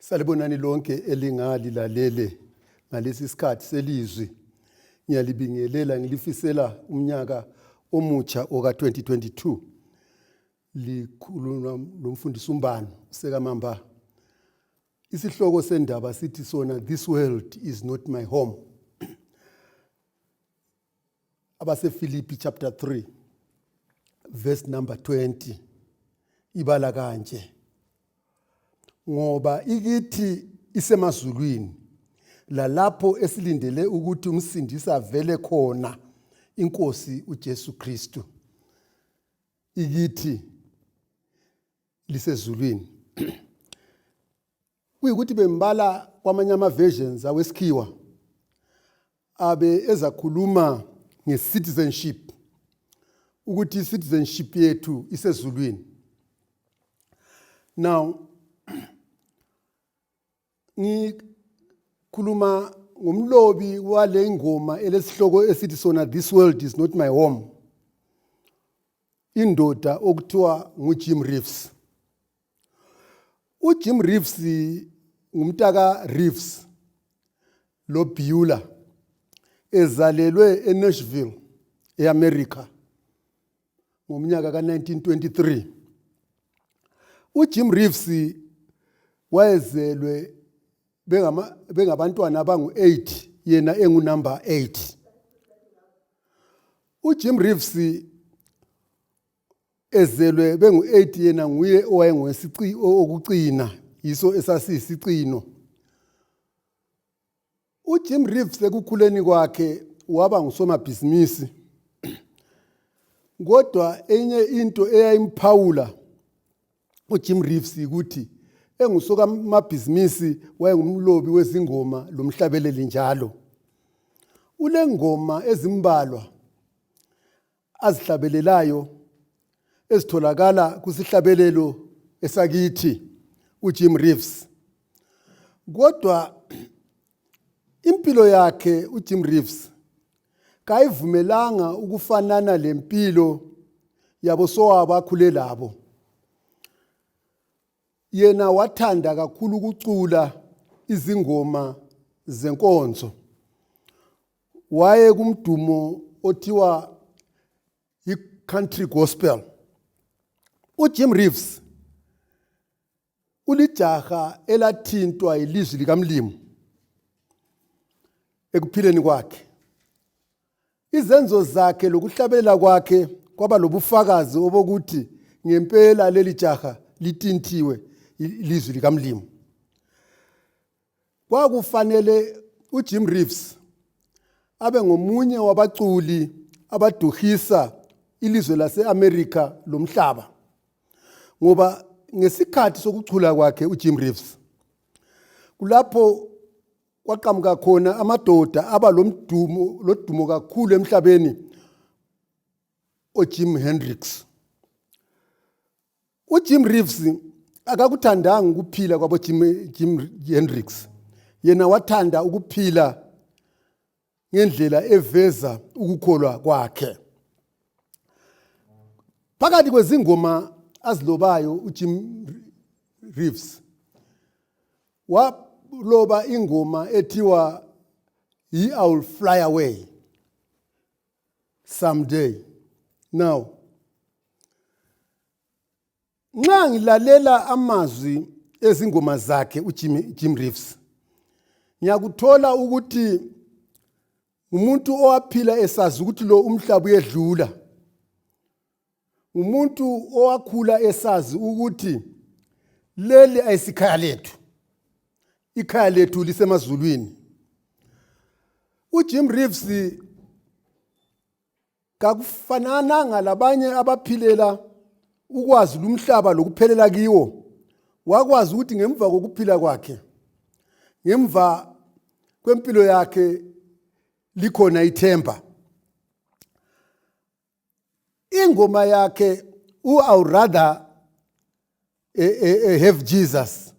Salibonani lonke elingalilalele ngalesi sikhathi selizwi. Ngiyalibingelela ngilifisela umnyaka omutsha oka-2022. Likhuluma lomfundisi uMbano sekamamba. Isihloko sendaba sithi sona, "This world is not my home." AbaseFilipi chapter 3 verse number 20 ibala kanje: "Ngoba ikithi isemazulwini, lalapho esilindele ukuthi umsindisi avele khona, inkosi uJesu Kristu." Ikithi lisezulwini. Kuyikuthi bembala kwamanye ama-versions awesikhiwa abe ezakhuluma nge-citizenship, ukuthi i-citizenship yethu isezulwini. Now ngikhuluma ngomlobi wale ngoma elesihloko esithi sona "This World Is Not My Home", indoda okuthiwa nguJim Reeves. UJim Reeves ngumntaka Reeves lo Beulah, ezalelwe eNashville, eAmerica, ngomnyaka ka1923. UJim Reeves wayezelwe bengama bengabantwana abangu8, yena engu number 8. UJim Reeves ezelwe bengu8, yena nguye owayengowesici okucina, yiso esasiyisicino. UJim Reeves ekukhuleni kwakhe waba ngusomabhizinisi, kodwa enye into eyayimphawula uJim Reeves ukuthi engusomabhizinisi wayengumlobi wezingoma lomhlabeleli njalo. Ulengoma ezimbalwa azihlabelelayo ezitholakala kusihlabelelo esakithi uJim Reeves. Kodwa impilo yakhe uJim Reeves kayivumelanga ukufanana lempilo yabo sowabo akhule labo. Yena wathanda kakhulu ukucula izingoma zenkonzo. Waye kumdumo othiwa i-country gospel. UJim Reeves ulijaha elathintwa ilizwi likaMlimu ekuphileni kwakhe. Izenzo zakhe lokuhlabelela kwakhe kwaba lobufakazi obokuthi ngempela leli jaha lithintiwe ilizwi likaMlimu. Kwakufanele uJim Reeves abe ngomunye wabaculi abaduhisa ilizwe lase-America lomhlaba, ngoba ngesikhathi sokuchula kwakhe uJim Reeves kulapho kwaqhamuka khona amadoda aba lomdumo lodumo kakhulu emhlabeni, oJim Hendrix. UJim Reeves akakuthandanga ukuphila kwabo Jim Hendrix. Yena wathanda ukuphila ngendlela eveza ukukholwa kwakhe. Phakathi kwezingoma azilobayo uJim Reeves, waloba ingoma ethiwa yi-"I Will Fly Away Someday". Now nxa ngilalela amazwi ezingoma zakhe uJim Jim Reeves, ngiyakuthola ukuthi umuntu owaphila esazi ukuthi lo umhlaba uyedlula, umuntu owakhula esazi ukuthi leli ayisikhaya lethu, ikhaya lethu lisemazulwini. UJim Reeves kakufanananga labanye abaphilela ukwazi lumhlaba lokuphelela kiwo. Wakwazi ukuthi ngemva kokuphila kwakhe, ngemva kwempilo yakhe, likhona ithemba. Ingoma yakhe u-"I Would Rather Have Jesus",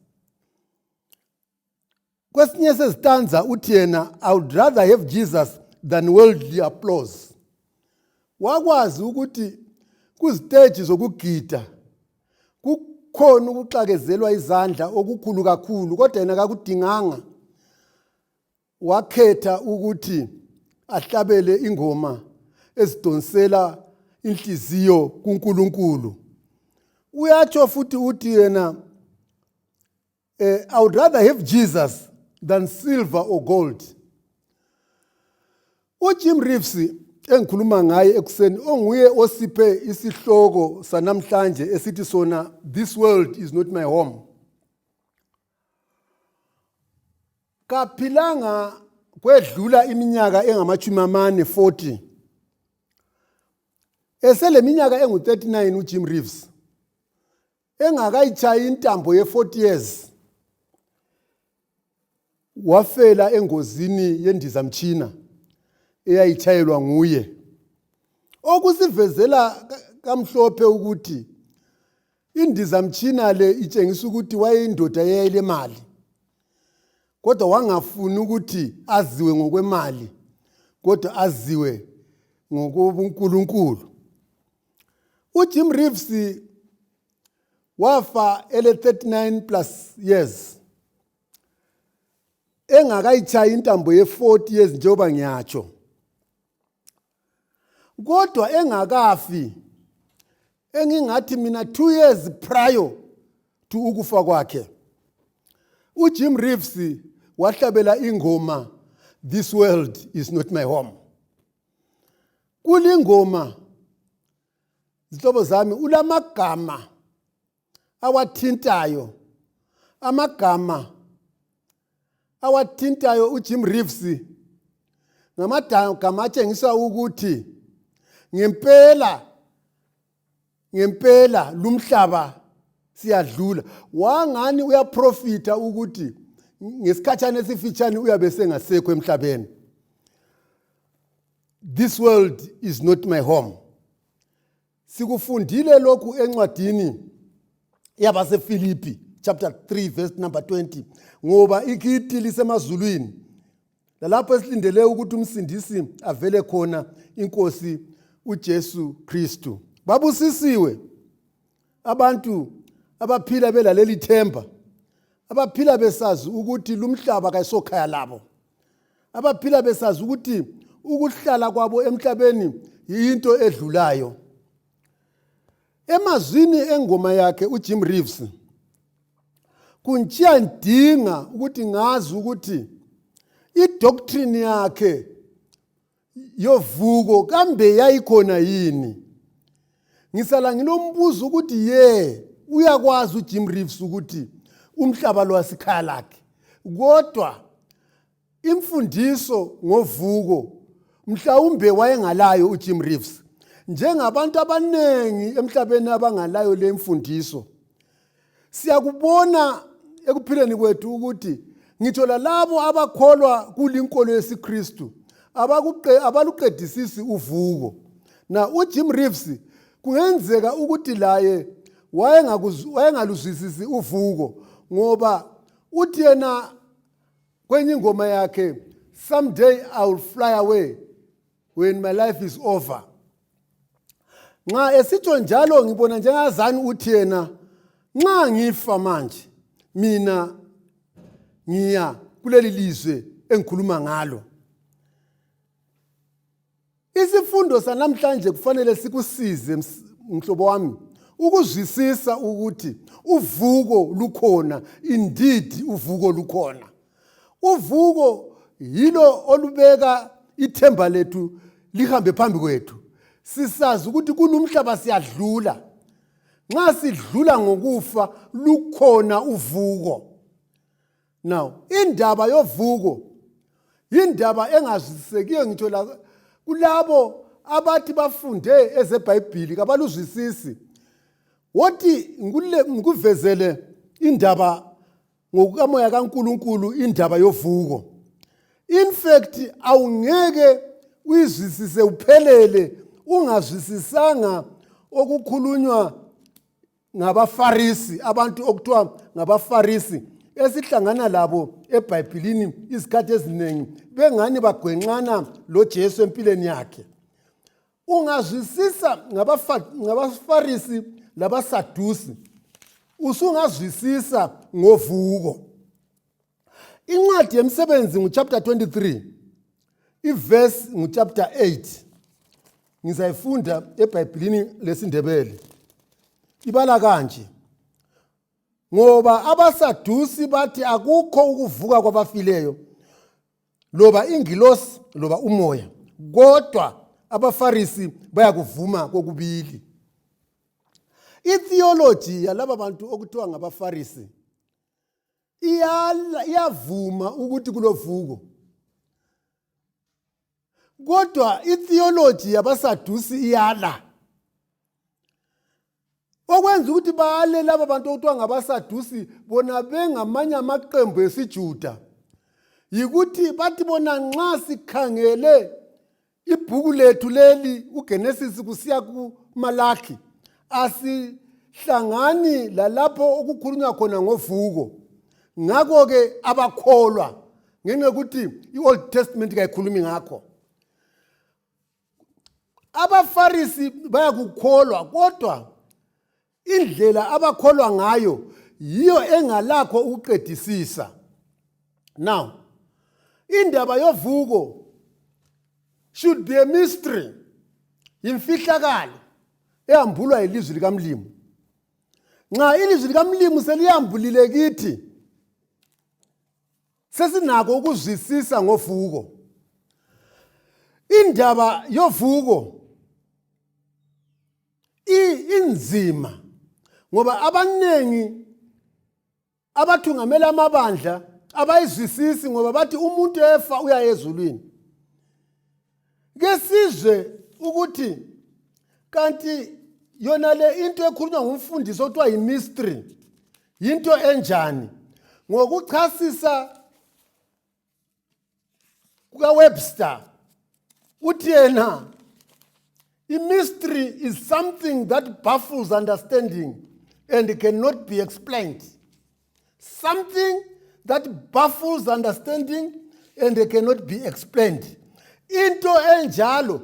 kwesinye sezitanza uthi yena, "I would rather have Jesus than worldly applause." Wakwazi ukuthi kuziteji zokugida Kukhona ukuxakezelwa izandla okukhulu kakhulu kodwa yena kakudinganga. Wakhetha ukuthi ahlabele ingoma ezidonsela inhliziyo kuNkulunkulu. Uyatsho futhi uthi yena I would rather have Jesus than silver or gold. UJim Reeves engikhuluma ngaye ekuseni onguye osiphe isihloko sanamhlanje esithi sona this world is not my home. Kaphilanga kwedlula iminyaka engamachumi amane 40. Eseleminyaka engu-39 uJim Reeves engakayitshayi intambo ye-40 years wafela engozini yendizamtshina eyayitshayelwa nguye okusivezela kamhlophe ukuthi indizamtshina le itshengisa ukuthi wayeyindoda eyayilemali kodwa wangafuni ukuthi aziwe ngokwemali kodwa aziwe ngokobunkulunkulu. UJim Reeves wafa ele 39 plus years engakayitshayi intambo ye-40 years njengoba ngiyatsho kodwa engakafi engingathi mina 2 years prior to ukufa kwakhe uJim Reeves wahlabela ingoma this world is not my home. Kulingoma zihlobo zami ulamagama awathintayo amagama awathintayo uJim Reeves ngamagama atshengisa ukuthi ngempela ngempela lumhlaba siyadlula wangani uyaprofitha ukuthi ngesikhatshana esifitshane uyabe sengasekho emhlabeni. This world is not my home. Sikufundile lokhu encwadini yabaseFilipi chapter 3 verse number 20 ngoba ikiti lisemazulwini lalapho esilindele ukuthi umsindisi avele khona inkosi uJesu Kristu. Babusisiwe abantu abaphila belaleli themba, abaphila besazi ukuthi lumhlaba kayisokhaya labo, abaphila besazi ukuthi ukuhlala kwabo emhlabeni yinto edlulayo. Emazwini engoma yakhe uJim Reeves kuntshiya ngidinga ukuthi ngazi ukuthi idoctrine yakhe yovuko kambe yayikhona yini. Ngisala ngilombuzo ukuthi ye uyakwazi uJim Reeves ukuthi umhlaba lo asikhaya lakhe, kodwa imfundiso ngovuko mhlawumbe wayengalayo uJim Reeves njengabantu abaningi emhlabeni abangalayo le mfundiso. Siyakubona ekuphileni kwethu ukuthi ngitsho lalabo abakholwa kulinkolo yesiKristu abaluqedisisi uvuko. Na uJim Reeves kungenzeka ukuthi laye wayengaluzwisisi uvuko, ngoba uthi yena kwenye ingoma yakhe, someday I will fly away when my life is over. Nxa esitsho njalo ngibona njengazani uthi yena nxa ngifa manje mina ngiya kuleli lizwe engikhuluma ngalo. Isifundo sanamhlanje kufanele sikusize mhlobo wami ukuzwisisa ukuthi uvuko lukhona, indeed uvuko lukhona. Uvuko yilo olubeka ithemba lethu lihambe phambi kwethu, sisazi ukuthi kulumhlaba siyadlula. Nxa sidlula ngokufa lukhona uvuko. Now indaba yovuko yindaba engazwisisekiyo ngitsho la kulabo abathi bafunde ezeBhayibhili kabaluzwisisi. Wothi ngikuvezele indaba ngokukamoya kaNkulunkulu, indaba yovuko. In fact awungeke uyizwisise uphelele ungazwisisanga okukhulunywa ngabaFarisi, abantu okuthiwa ngabaFarisi esihlangana labo eBhayibhilini izikhathi eziningi bengani bagwenxana loJesu empilweni yakhe. Ungazwisisa ngabaFarisi labaSadusi Usungazwisisa ngovuko. Incwadi yemisebenzi nguchapter 23, ivesi nguchapter 8. Ngizayifunda eBhayibhilini lesiNdebele. Ibala kanje: ngoba abaSadusi bathi akukho ukuvuka kwabafileyo, loba ingilosi loba umoya, kodwa abaFarisi bayakuvuma kokubili. Itheology yalaba bantu okuthiwa ngabaFarisi iyavuma ukuthi kulovuko, kodwa itheology yabaSadusi iyala. Okwenza ukuthi bale laba bantu okuthiwa ngabaSadusi bona bengamanye amaqembu esiJuda yikuthi bathi bona nxa sikhangele ibhuku lethu leli uGenesis kusiya kuMalaki asihlangani lalapho okukhulunywa khona ngovuko. Ngakho-ke abakholwa ngenxa yokuthi i-Old Testament kayikhulumi ngakho. AbaFarisi bayakukholwa, kodwa indlela abakholwa ngayo yiyo engalakho ukuqedisisa. Now, indaba yovuko should be a mystery, yimfihlakalo ehambulwa yilizwi likaMlimu. Nxa ilizwi likaMlimu seliyambulile kithi, sesinako ukuzwisisa ngovuko. Indaba yovuko inzima ngoba abaningi abathungamela amabandla abayizwisisi, ngoba bathi umuntu efa uya ezulwini. Ke sizwe ukuthi kanti yona le into ekhulunywa ngumfundisi okuthiwa yi-mystery yinto enjani. Ngokuchasisa kukaWebster, uthi yena i-mystery is something that baffles understanding and cannot be explained. Something that baffles understanding and cannot be explained. Into enjalo,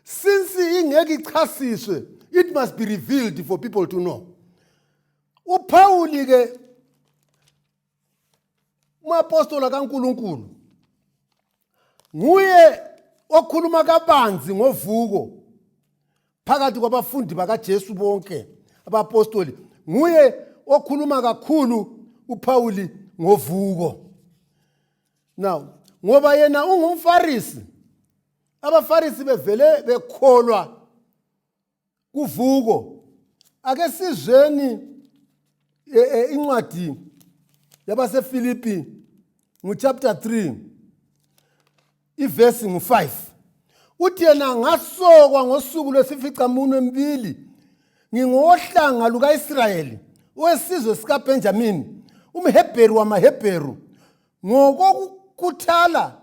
since ingeke ichasiswe, it must be revealed for people to know. UPaul ke, umapostola kaNkuluNkulu, nguye okhuluma kabanzi ngovuko phakathi kwabafundi bakaJesu bonke abapostoli. Nguye okhuluma kakhulu uPauli ngovuko. Now, ngoba yena ungumFarisi, abaFarisi bevele bekholwa kuvuko. Ake sizweni incwadi yabaseFilipi nguchapter 3, ivesi ngu-5. Uthi yena, "Ngasokwa ngosuku lwesificamunwe mbili, ngingowohlanga lukaIsrayeli, owesizwe sikaBenjamini, umHebheru wamaHebheru, ngokokukhuthala."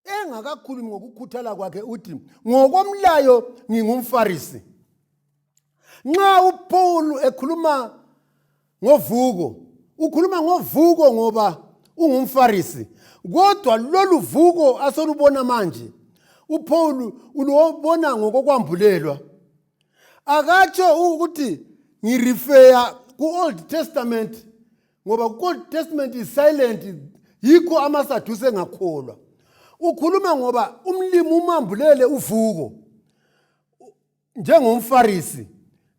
Engakakhulumi ngokukhuthala kwakhe, uthi ngokomlayo ngingumFarisi. Nxa uPaul ekhuluma ngovuko, ukhuluma ngovuko ngoba ungumFarisi, kodwa lolu vuko asolubona manje uPaul ulubona ngokokwambulelwa. Akatsho ukuthi ngirefera ku-Old Testament, ngoba ku-Old Testament is silent, yikho amaSadusi engakholwa. Ukhuluma ngoba umlimi umambulele uvuko njengomFarisi.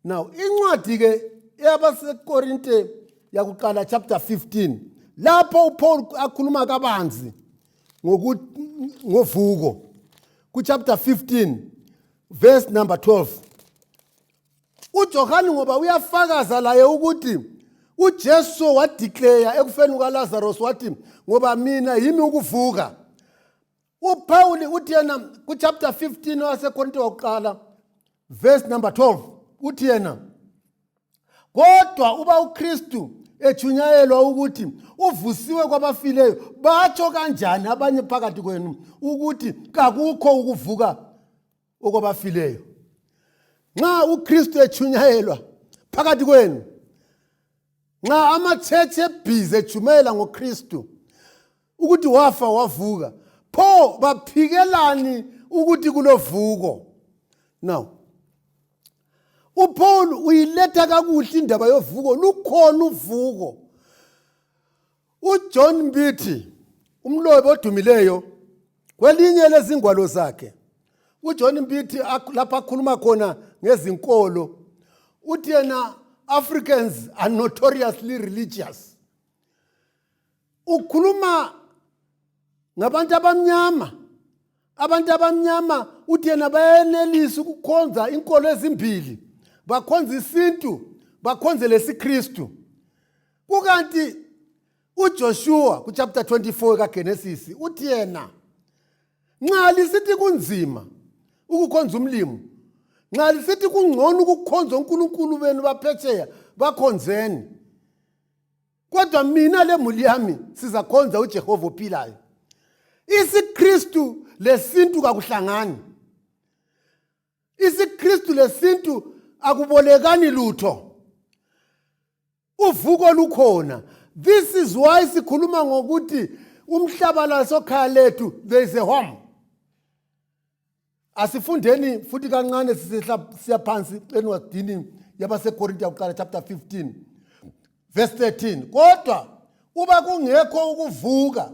Now, incwadi ke yabaseKorinte yakuqala chapter 15, lapho uPaul akhuluma kabanzi ngovuko, ku-chapter 15 verse number 12, uJohani ngoba uyafakaza laye ukuthi uJesu wadeclare ekufeni kukaLazarus, wathi, "Ngoba mina yimi ukuvuka." UPaul uthi yena kuchapter 15 waseKorinte wakuqala verse number 12, uthi yena, "Kodwa uba uKristu echunyayelwa ukuthi uvusiwe kwabafileyo, batsho kanjani abanye phakathi kwenu ukuthi kakukho ukuvuka okwabafileyo?" Nxa uKristu echunyayelwa phakathi kwenu, nxa amachechi ebhizi echumayela ngoKristu ukuthi wafa wavuka, pho baphikelani ukuthi kulovuko? Now, uPaul uyiletha kakuhle indaba yovuko, lukhona uvuko. UJohn Mbithi, umlobi odumileyo, kwelinye lezingwalo zakhe uJohn Mbithi lapho akhuluma khona ngezinkolo, uthi yena Africans are notoriously religious. Ukhuluma ngabantu abamnyama. Abantu abamnyama, uthi yena, bayenelisa ukukhonza inkolo ezimbili, bakhonza isintu, bakhonze lesiKristu. Kukanti uJoshua kuchapter 24 kaGenesis uthi yena, nxa lisithi kunzima ukukhonza umlimi, nxa lisithi kungcono ukukhonza onkulunkulu benu baphetsheya, bakhonzeni, kodwa mina lemuli yami sizakhonza uJehova ophilayo. IsiKristu lesintu kakuhlangani. IsiKristu lesintu akubolekani lutho. Uvuko lukhona. This is why sikhuluma ngokuthi umhlaba lasokhaya lethu, there is a home. Asifundeni futhi kancane sisehla siya phansi encwadini yabaseKorinte yakuqala, chapter 15 verse 13. Kodwa uba kungekho ukuvuka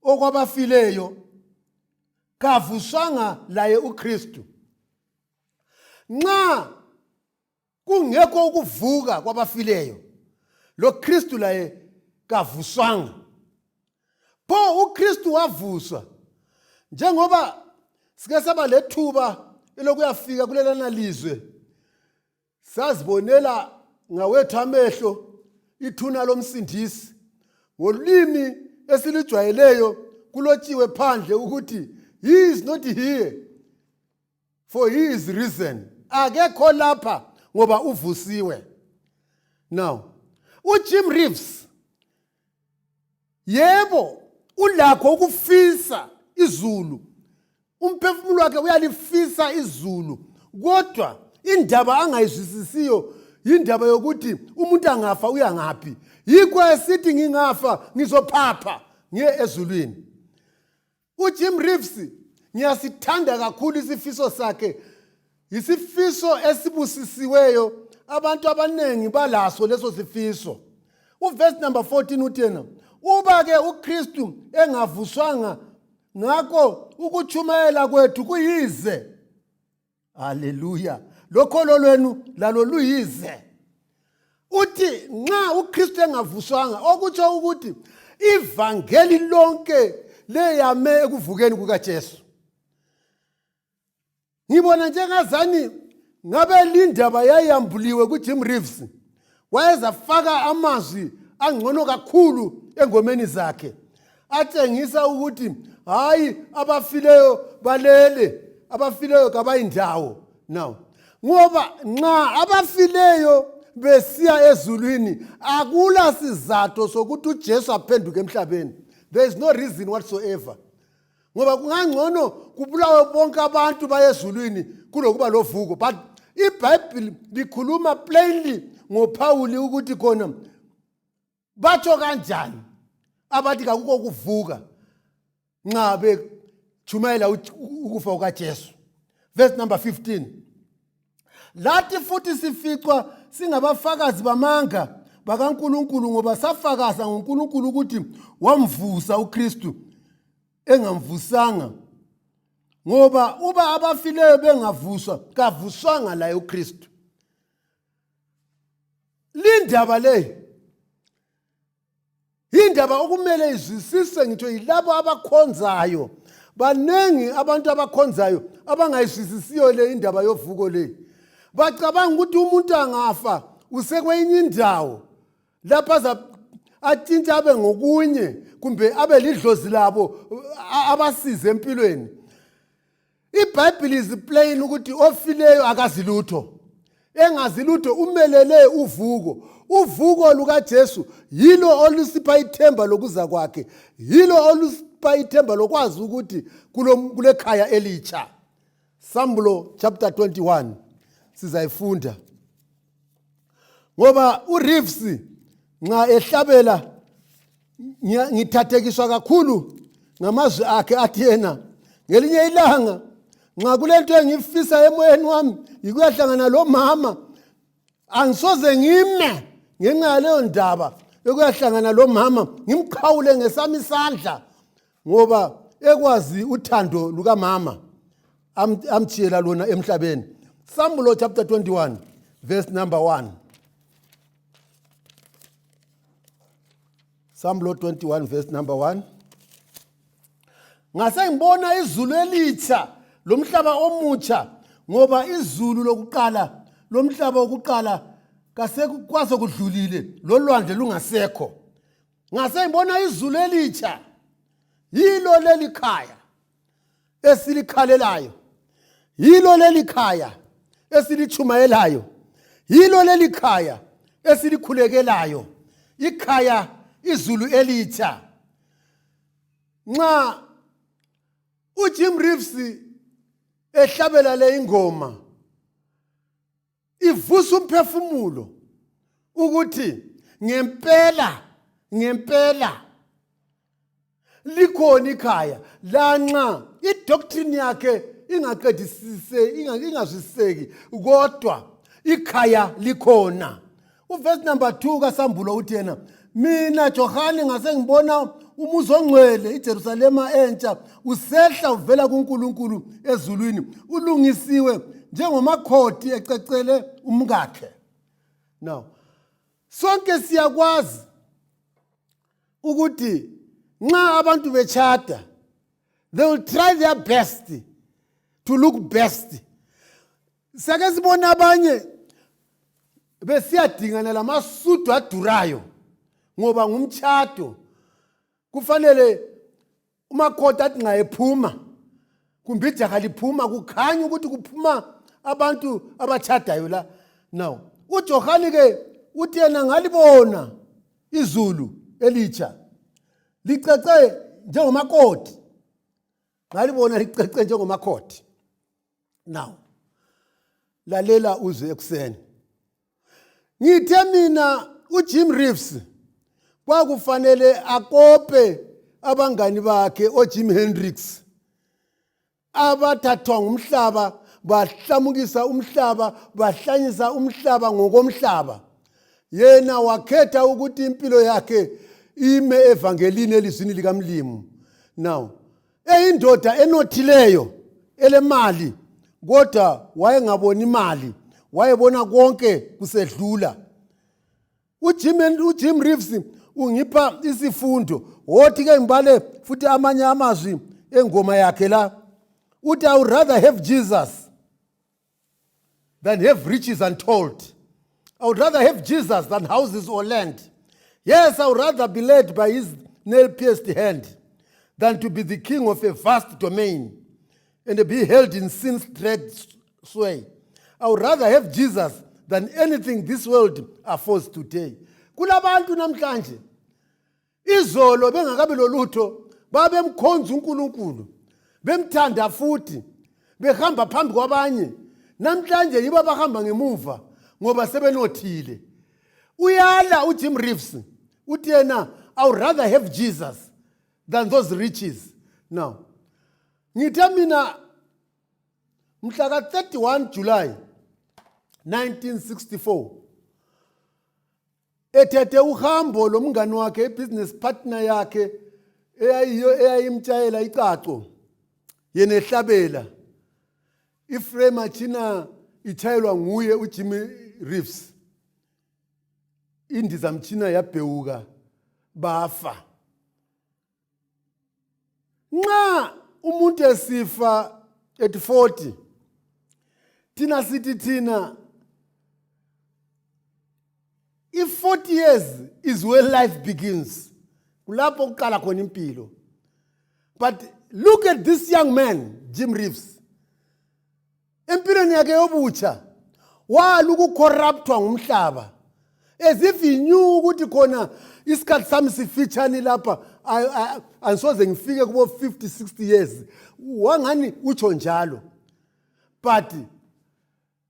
okwabafileyo, kavuswanga laye uKristu. Nxa kungekho ukuvuka kwabafileyo, lo Kristu laye kavuswanga. Pho uKristu wavuswa? Njengoba sike saba lethuba elokuyafika kulelana lizwe, sazibonela ngawethu amehlo ithuna lomsindisi. Ngolimi esilijwayeleyo kulotshiwe phandle ukuthi "He is not here, for he is risen." Akekho lapha ngoba uvusiwe. Now uJim Reeves, yebo, ulakho ukufisa izulu, umphefumulo wakhe uyalifisa izulu, kodwa indaba angayizwisisiyo yindaba yokuthi umuntu angafa uya ngaphi. Yikho esithi, "Ngingafa ngizophapha ngiye ezulwini." UJim Reeves, ngiyasithanda kakhulu isifiso sakhe, yisifiso esibusisiweyo. Abantu abaningi balaso leso sifiso. Uverse number 14 uthi yena, uba ke uKristu engavuswanga, ngakho ukutshumayela kwethu kuyize. Haleluya! Lokholo lwenu lalo luyize. Uthi nxa uKristu engavuswanga, okutsho ukuthi ivangeli lonke leyame ekuvukeni kukaJesu. Ngibona njengazani ngabe lindaba yayambuliwe kuJim Reeves, wayezafaka amazwi angcono kakhulu engomeni zakhe atshengisa ukuthi hayi, abafileyo balele, abafileyo kabayindawo. Now ngoba nxa abafileyo besiya ezulwini, akula sizatho sokuthi uJesu aphenduke emhlabeni. There is no reason whatsoever, ngoba kungangcono kubulawe bonke abantu baye ezulwini kulokuba lovuko. But iBhayibhili likhuluma plainly ngoPhawuli ukuthi khona batsho kanjani abathi kakukho kuvuka nxa bejumayela ukufa kukaJesu. Verse number 15, lathi futhi sificwa singabafakazi bamanga bakaNkulunkulu, ngoba safakaza ngoNkulunkulu ukuthi wamvusa uKristu, engamvusanga, ngoba uba abafileyo bengavuswa, kavuswanga laye uKristu. Lindaba le yindaba okumele izwisise ngitsho yilabo abakhonzayo. Baningi abantu abakhonzayo abangayizwisisiyo le indaba yovuko le. Bacabanga ukuthi umuntu angafa usekwenye indawo lapho aza atshintshe abe ngokunye, kumbe abe lidlozi labo abasize empilweni. IBhayibhili is plain ukuthi ofileyo akazi lutho. Engazi lutho, umelele uvuko. Uvuko lukaJesu yilo olusipha ithemba lokuza kwakhe, yilo olusipha ithemba lokwazi ukuthi kulekhaya elitsha. Sambulo chapter 21 sizayifunda, ngoba uReeves nxa ehlabela ngithathekiswa kakhulu ngamazwi akhe athi yena, ngelinye ilanga Nxa kulento engifisa emoyeni wami yikuyahlangana lo mama, angisoze ngime ngenxa yaleyo ndaba yokuyahlangana lo mama, ngimqhawule ngesami isandla, ngoba ekwazi uthando lukamama amtshiyela lona emhlabeni. Sambulo chapter 21 verse number 1. Sambulo 21 verse number 1. Ngase ngibona izulu elitsha lomhlaba omutsha, ngoba izulu lokuqala lomhlaba wokuqala kwaze kudlulile, lolwandle lungasekho. Ngase ngibona izulu elitsha, yilo leli khaya esilikhalelayo, yilo leli khaya esilichumayelayo, yilo leli khaya esilikhulekelayo, ikhaya izulu elitsha. Nxa uJim Reeves ehlabela le ingoma ivusa umphefumulo ukuthi ngempela ngempela likhona ikhaya, lanxa idoctrine yakhe ingaqedisise, ingazwisiseki, kodwa ikhaya likhona. Uvesi number 2 kaSambulo uthi yena, mina Johane ngase ngibona umuzi ongcwele, iJerusalema entsha, usehla uvela kuNkulunkulu ezulwini, ulungisiwe njengomakhoti ececele umkakhe. Now sonke siyakwazi ukuthi nxa abantu bechada, they will try their best to look best. Sake sibona abanye besiyadingana lamasudu adurayo ngoba ngumtshado, kufanele umakoti athi nxa ephuma kumbe ijaha liphuma kukhanya ukuthi kuphuma abantu abatshadayo la. Now uJohani ke uthi yena ngalibona izulu elitsha licece njengomakoti, ngalibona licece njengomakoti. Now lalela uzwe ekuseni, ngithe mina uJim Reeves kwakufanele akope abangani bakhe oJim Hendrix abathathwa ngumhlaba, bahlamukisa umhlaba, bahlanyisa umhlaba ngokomhlaba. Yena wakhetha ukuthi impilo yakhe ime evangelini, elizwini likaMlimu. Now eyindoda enothileyo elemali, kodwa wayengaboni imali, wayebona konke kusedlula. UJim Reeves ungipha isifundo. Wothi ke ngibale futhi amanye amazwi engoma yakhe la. Uthi, I would rather have Jesus than have riches untold. I would rather have Jesus than houses or land. Yes, I would rather be led by his nail-pierced hand than to be the king of a vast domain and be held in sin's dread sway. I would rather have Jesus than anything this world affords today. Kulabantu namhlanje izolo bengakabi lolutho babemkhonza uNkulunkulu, bemthanda futhi behamba phambi kwabanye. Namhlanje yibo abahamba ngemuva ngoba sebenothile. Uyala uJim Reeves, uthi yena, I would rather have Jesus than those riches. Now ngithe mina mhla ka-31 July 1964 ethethe uhambo lomngani wakhe, ibusiness partner yakhe eyayiyo eyayimtshayela icaco, yena ehlabela, iframe achina ichayelwa nguye uJimmy Reeves, indizamtshina yabhewuka, bafa. Nxa umuntu esifa at 40, thina sithi thina i-40 years is where life begins, kulapho kuqala khona impilo. But look at this young man Jim Reeves, empilweni yakhe yobutsha wala ukucorruptwa ngumhlaba, as if he knew ukuthi khona isikhathi sami sifitshane lapha, angisoze ngifike kubo 50 60 years, wangani utsho njalo. But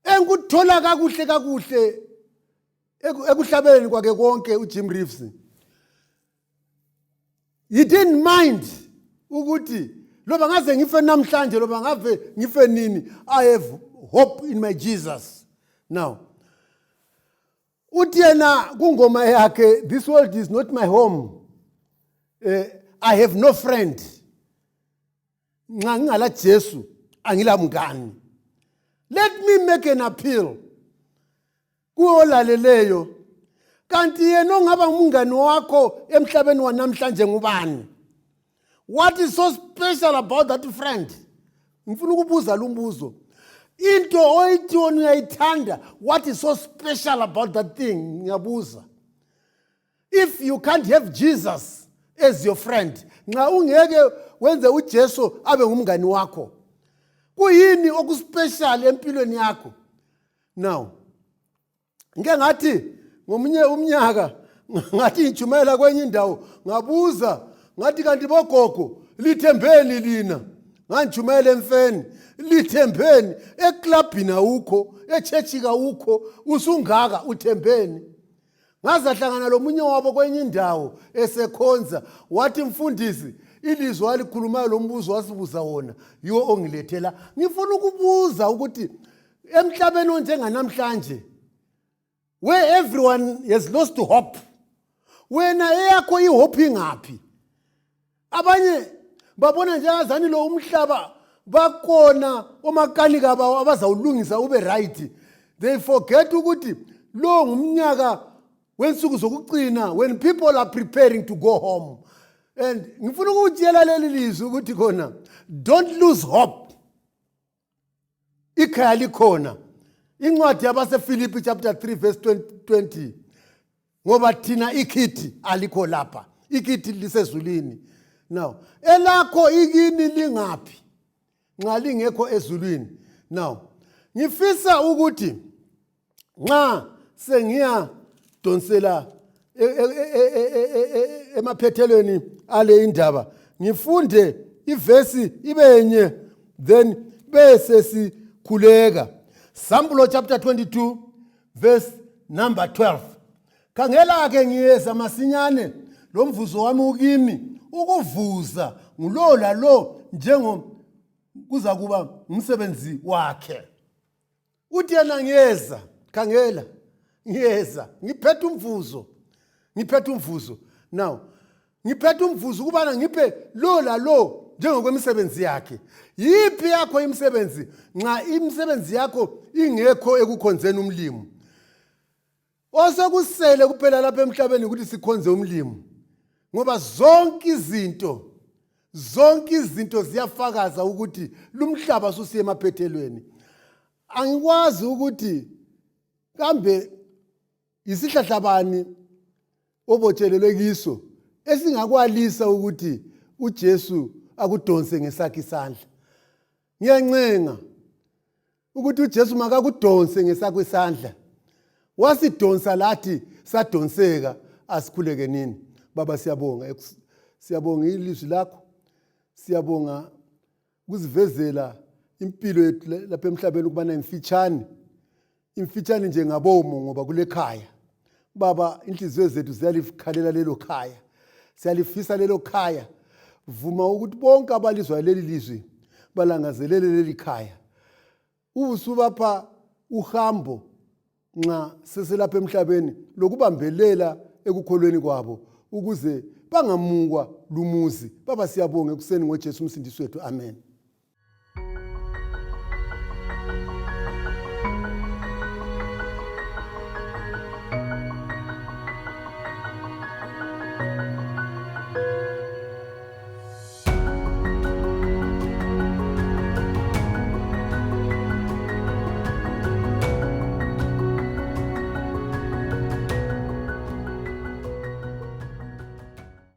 engikuthola kakuhle kakuhle ekuhlabeleni kwakhe konke uJim Reeves, he didn't mind ukuthi Loba ngaze ngife namhlanje, loba ngave ngife nini, I have hope in my Jesus. Now uthi yena kungoma yakhe, "This world is not my home, I have no friend." Nxa ngingala Jesu angila mngani. Let me make an appeal kuwolaleleyo. Kanti yena ongaba ngumngani wakho emhlabeni wanamhlanje ngubani? What is so special about that friend? Ngifuna ukubuza lo mbuzo. Into oyithi wona uyayithanda, what is so special about that thing? Ngiyabuza. If you can't have Jesus as your friend, nxa ungeke wenze uJesu abe ngumngani wakho, kuyini okuspecial empilweni yakho? Now ngike ngathi ngomunye umnyaka, ngathi ngitshumayela kwenye indawo, ngabuza ngathi, "Kanti bogogo lithembeni lina?" Ngangitshumayela emfeni. "Lithembeni? Eklabhini awukho, echechi kawukho, usungaka, uthembeni?" Ngazahlangana lomunye wabo kwenye indawo esekhonza, wathi, "Mfundisi, ilizwi alikhulumayo, lo mbuzo wasibuza wona yiwo ongilethela. Ngifuna ukubuza ukuthi emhlabeni onjenganamhlanje, where everyone has lost hope, wena eyakho ihope ingaphi?" Abanye babona njengazani lo umhlaba bakona omakanika bawo abazawulungisa ube right. They forget ukuthi lo ngumnyaka wensuku zokucina, when people are preparing to go home. And ngifuna ukutshela leli lizwi ukuthi khona, don't lose hope, ikhaya likhona. Incwadi yabaseFilipi chapter 3 verse 20, ngoba thina ikhithi alikho lapha, ikhithi lisezulwini. Now elakho ikini lingaphi nxa lingekho ezulwini? Now ngifisa ukuthi nxa sengiya donsela emaphethelweni ale indaba, ngifunde ivesi ibenye, then bese sikhuleka. Sambulo chapter 22 verse number 12: "Khangela-ke, ngiyeza masinyane, lo mvuzo wami ukimi ukuvuza ngulo lalo njengo kuza kuba ngumsebenzi wakhe." Uthi yena, "Ngiyeza, khangela, ngiyeza, ngiphethe umvuzo, ngiphethe umvuzo." Now ngiphethe umvuzo ukubana ngiphe lo lalo njengokwemisebenzi yakhe. Yiphi yakho imisebenzi nxa imisebenzi yakho ingekho ekukhonzeni umlimi? Osekusele kuphela lapha emhlabeni ukuthi sikhonze umlimi, ngoba zonke izinto, zonke izinto ziyafakaza ukuthi lumhlaba susiye emaphethelweni. Angikwazi ukuthi kambe yisihlahla bani obotshelelwe kiso esingakwalisa ukuthi uJesu akudonse ngesakhe isandla. Ngiyancenga ukuthi uJesu makakudonse ngesakho isandla. Wasidonsa lathi, sadonseka. Asikhuleke nini. Baba, siyabonga, siyabonga ilizwi lakho, siyabonga ukusivezela impilo yethu lapha emhlabeni ukubana imfitshane, imfitshane nje ngabomo, ngoba kulekhaya. Baba, inhliziyo zethu ziyalikhalela lelo khaya, siyalifisa lelo khaya. Vuma ukuthi bonke abalizwayo leli lizwi balangazelele leli khaya, ubusubapha uhambo nxa seselapha emhlabeni lokubambelela ekukholweni kwabo ukuze bangamukwa lumuzi. Baba, siyabonga ekuseni ngoJesu umsindisi wethu. Amen.